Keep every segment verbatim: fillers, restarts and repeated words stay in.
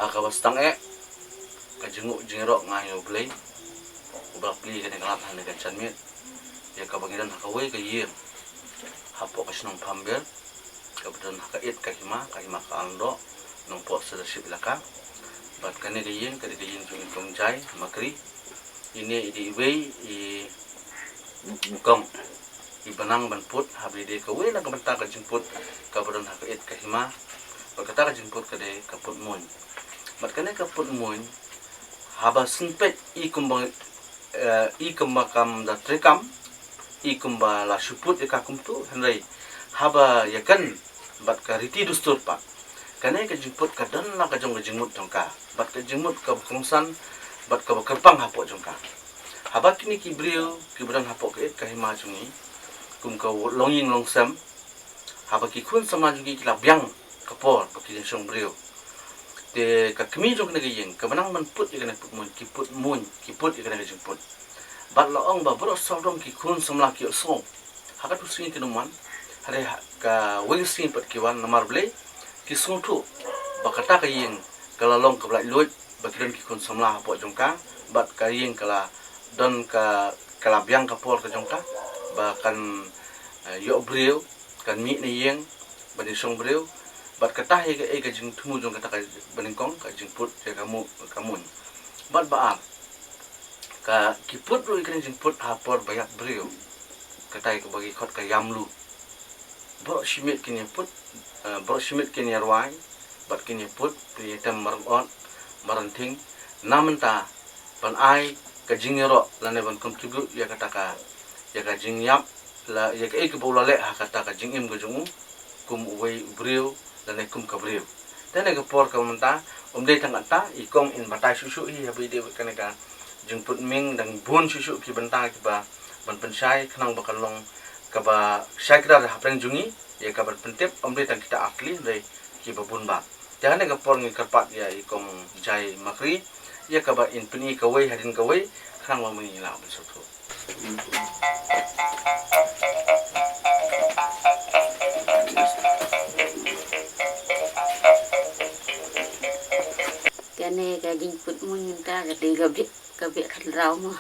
Ha kaba sdang eh, ka jingnguh jingïaroh nga ïa U Blei uba la plie kane ka lad ha kane ka janmiet, ïa kaba ngi don ha kawei ka ïing hapoh ka shnong Phambir, kaba don ha ka Ïeit ka Hima, ka Hima ka Arlyngdoh, Nongpoh Sirdarship Elaka. Bad kane ka ïing ka dei ka ïing jong i Kong Jai Makri. Ine i dei iwei i kong iba nang ban put, haba ïadei kawei na ka bynta ka jingput kaba don ha ka Ïeit ka Hima. Bad kata ka jingput ka dei ka put muiñ. Bad kane ka put muiñ, haba sngewbha i kumba, eh, i kumba kam da treikam, i kumba la shu put ïa ka kumtu, hynrei haba ïaken bad ka riti dustur pat, kane ka jingput ka don la ka jong ka jingmut jong ka, bad ka jingmut kaba kongsan bad kaba kyrpang hapoh jong ka. Haba kine ki briew kiba don hapoh ka Ïeit ka Hima jong ngi, kum ka longïing longsem, haba ki khun samla jong ki ki la biang ka por ba ki jingshong briew, te ka kmie jong kane ka ïing kaba nang ban put ïa kane ka put muiñ, ki put muiñ, ki put ïa kane ka jingput. Bad la ong ba baroh sawdong ki khun samla ki ïohsngew ha katto ka sngi ki nongwan, hynrei ha kawei ka sngi pat ki wan namar balei? Ki sngewthuh ba kata ka ïing ka la long kaba laitluid, ba ki don ki khun samla hapoh jong ka, bad ka ïing ka la don ka, ka la biang ka por ka jong ka ba kan, eh, ïoh briew, kan mih na ïing ban ïashong briew. Bad kata hi kaei ka jingthmu jong kata kaba nyngkong, ka jingput ïa ka mu-, ka muiñ. Bad ba ar, ka, ki put ruh ïa kane ka jingput ha por ba ïap briew, kata hi kaba ki khot ka ïam lu. Baroh shi miet kin ïa put, eh, baroh shi miet kin ïa rwai, bad kin ïa put, kin ïa tem maryngkot, marangthing, na bynta ban ai ka jingïaroh lane ban contribute ïa kata ka, ïa ka jingïap, la, ïa kaei kaba u la leh ha kata ka jingim ka jong u kum uwei u briew lane kum ka briew. Te ha kane ka por kaba mynta, ym dei tang kata, i kong in batai shuh shuh hi haba ïadei bad kane ka jingput miñ, dang bun shuh shuh ki bynta kiba ban pynshai, khnang ba kan long kaba shai kdar hapdeng jong ngi, ïa ka ban pyntip, ym dei tang kita ar tylli, hynrei kiba bun bha. Te ha kane ka por ngi kyrpad ïa i Kong Jai Makri ïa kaba in pyni kawei hadien kawei, khnang ba ma ngi lah ban sngewthuh. Kane ka jingput muiñ mynta ka dei ka bit, ka bit kyndraw mo.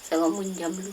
Sa ka muiñ jam lu.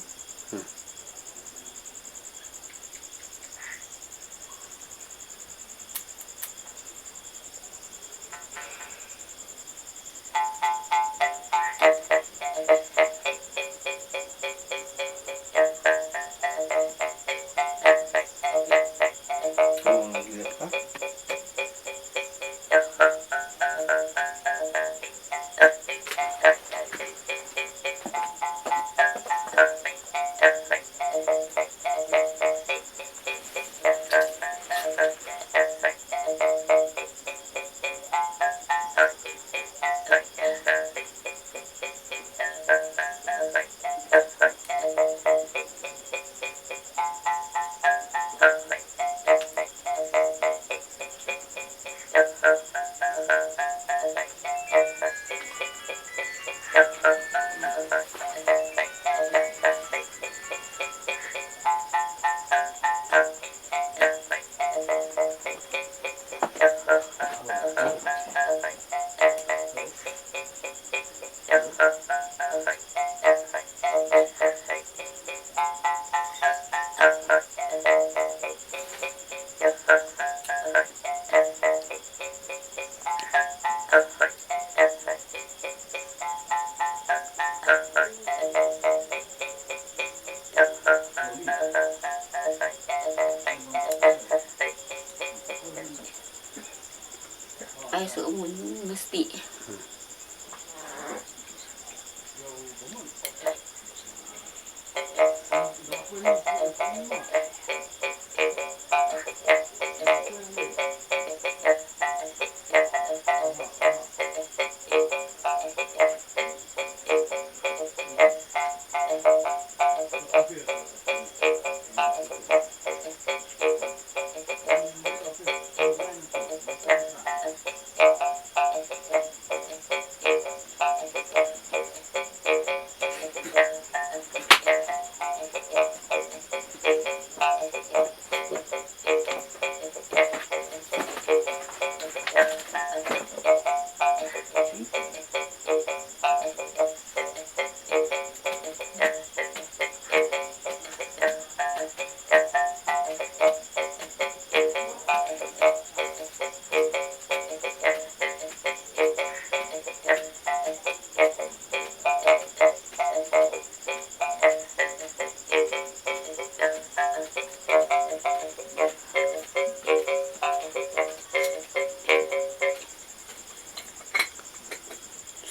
Ai, so mun mesti.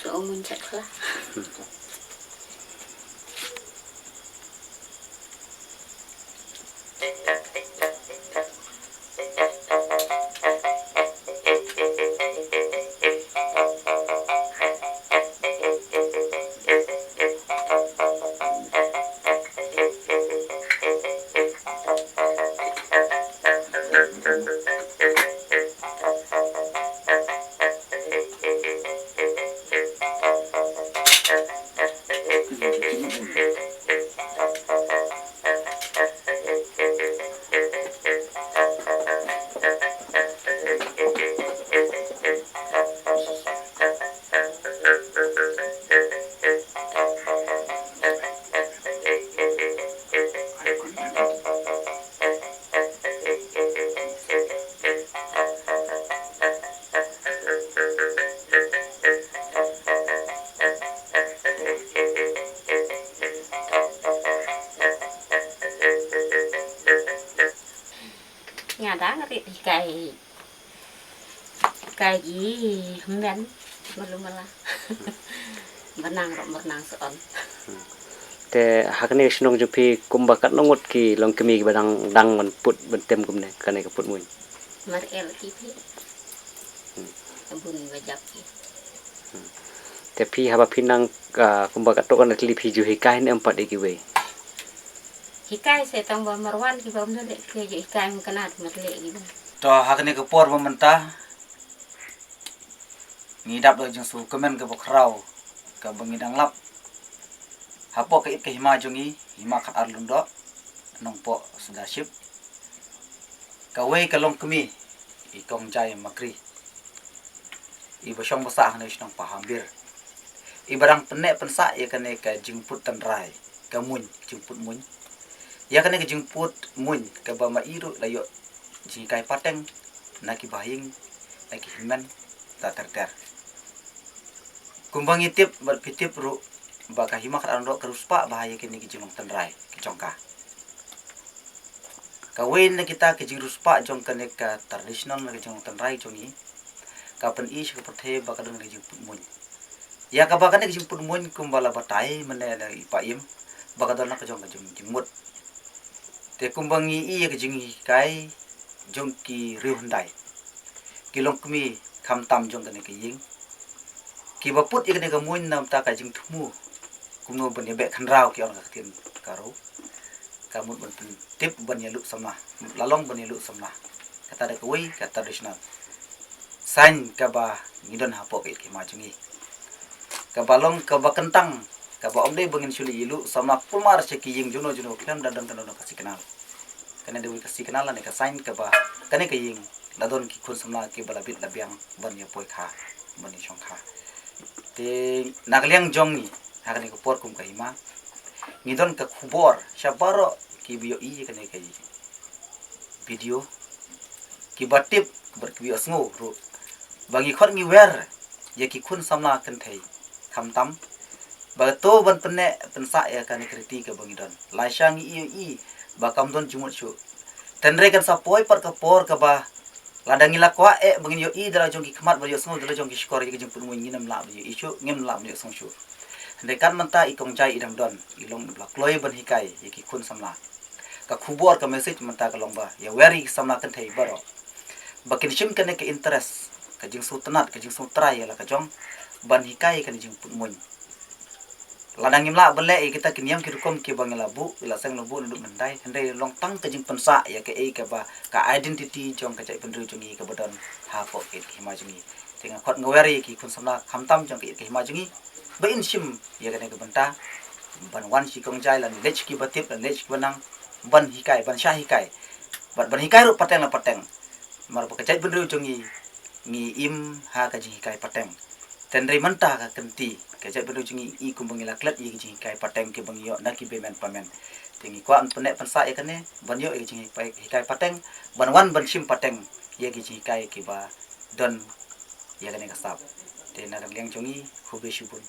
So, mun chat lah. Nga dang rit hikai, hikai ki hynmen malu mala. Bynrap bynrap sa on. Te ha kane ka shnong jong phi kumba katno ngut ki longkmie kiba dang, dang ban put ban tem kumne kane ka put muin? Mar el ki phi. Bun ba jap ki. Te phi haba phi nang, ah, kumba katto katne tylli phi ju hikai ne em pat ïa kiwei? Hikai sa tang ba marwan kiba ym leh, ki ju hikai mynta, ym leh kiba. To ha kane ka por ba mynta ngi dap da jingsngewkmen kaba khraw kaba ngi dang lap hapoh ka it ka hima jong ngi, Hima Khatar Lyngdoh, Nongpoh Sirdarship. Kawei ka longkmie, i Kong Jai Makri, iba shong ba sah hangne shnong Pahambir, iba dang pynneh pynsah ïa kane ka jingput tynrai, ka muin, jingput muin. Ïa kane ka jingput muin kaba ma i ruh la ïoh jinghikai pateng na ki bahaïing, na ki hynmen, ta ter ter. Kumba ngi tip bad phi tip ruh ba ka Hima Khatar Lyngdoh ka riewspah bha ïa kine ki jinglong tynrai ki jong ka. Kawei na kita ki jingriewspah jong kane ka traditional na ki jinglong tynrai jong ngi, ka pyni sha ka pyrthei ba ka don ka jingput muin. Ïa kaba kane ka jingput muin kumba la batai mynne na i Paiem ba ka don la ka jong ka jing, jingmut. Te kumba ngi i ïa ka jinghikai jong ki riew hyndai, ki longkmie khamtam jong kane ka ïing, kiba put ïa kane ka muin na bynta ka jingthmu kumno ban ïa beh khynraw, ki ong ka ktien Garo, ka mut ban pyntip ban ïa luh samla, la long ban ïa luh samla. Kata da kawei ka traditional sign kaba ngi don hapoh ka it ka hima jong ngi, kaba long kaba kyntang, kaba ym dei ba ngin shu leit ïa luh samla kulmar sha ki ïing juno juno, khlem da don kano kano ka signal. Kane dei ka signal lane ka sign kaba kane ka ïing la don ki khun samla kiba la bit la biang ban ïa poi kha, ban ïa shong kha. Te na ka liang jong ngi ha kane ka por kum ka hima, ngi don ka khubor sha baroh kiba ïohi ïa kane ka video, kiba tip bad kiba ïohsngew ruh ba ngi khot ngi wer ïa ki khun samla kynthei, khamtam ba to ban pynneh pynsah ïa kane ka riti kaba ngi don. Lashai ngi ïohi ba kam don jingmut shuh. Hynrei kan sa poi pat ka por kaba lada ngi la kwah eh ba ngin ïohi da la jong ki khmat, ba ïohsngew da la jong ki shkor ïa ka jingpynmih, ngin ym lah ba ïohi shuh, ngin ym lah ba ïohsngew shuh. Hynrei kat mynta i Kong Jai i dang don, i long ba la kloi ban hikai ïa ki khun samla. Ka khubor, ka message mynta ka long ba ïa wer ïa ki samla kynthei baroh ba kin shim kane ka interest, ka jingsngewtynnat, ka jingsngewtrai ïa la ka jong ban hikai ïa kane ka jingpynmih. Lada ngim lah ban leh ïa kita ki niam ki rukom kiba ngi la buh, la seng la buh naduh mynta, hynrei long tang ka jingpynsah ïa kaei kaba ka identity jong ka jaitbynriew jong ngi kaba don hapoh ka hima jong ngi. Te nga khot nga wer ïa ki khun samla khamtam jong ka hima jong ngi ba in shim ïa kane ka bynta ban wan sha i Kong Jai, lane leit sha kiba tip, lane leit sha kiba nang, ban hikai, ban shah hikai, ban, ban hikai ruh pateng la pateng. Namar ba ka jaitbynriew jong ngi, ngi im ha ka jinghikai pateng. Hynrei mynta ka kynti ka jaitbynriew jong ngi i kumba ngi la klet ïa ka jinghikai pateng kiba ngi ïoh na ki bymmen bymmen. Te ngi kwah ban pynneh pynsah ïa kane ban ïoh ïa ka jinghikai pateng, ban wan ban shim pateng ïa ka jinghikai kiba don ïa kane ka sap. Te na ka liang jong ngi, khublei shibun.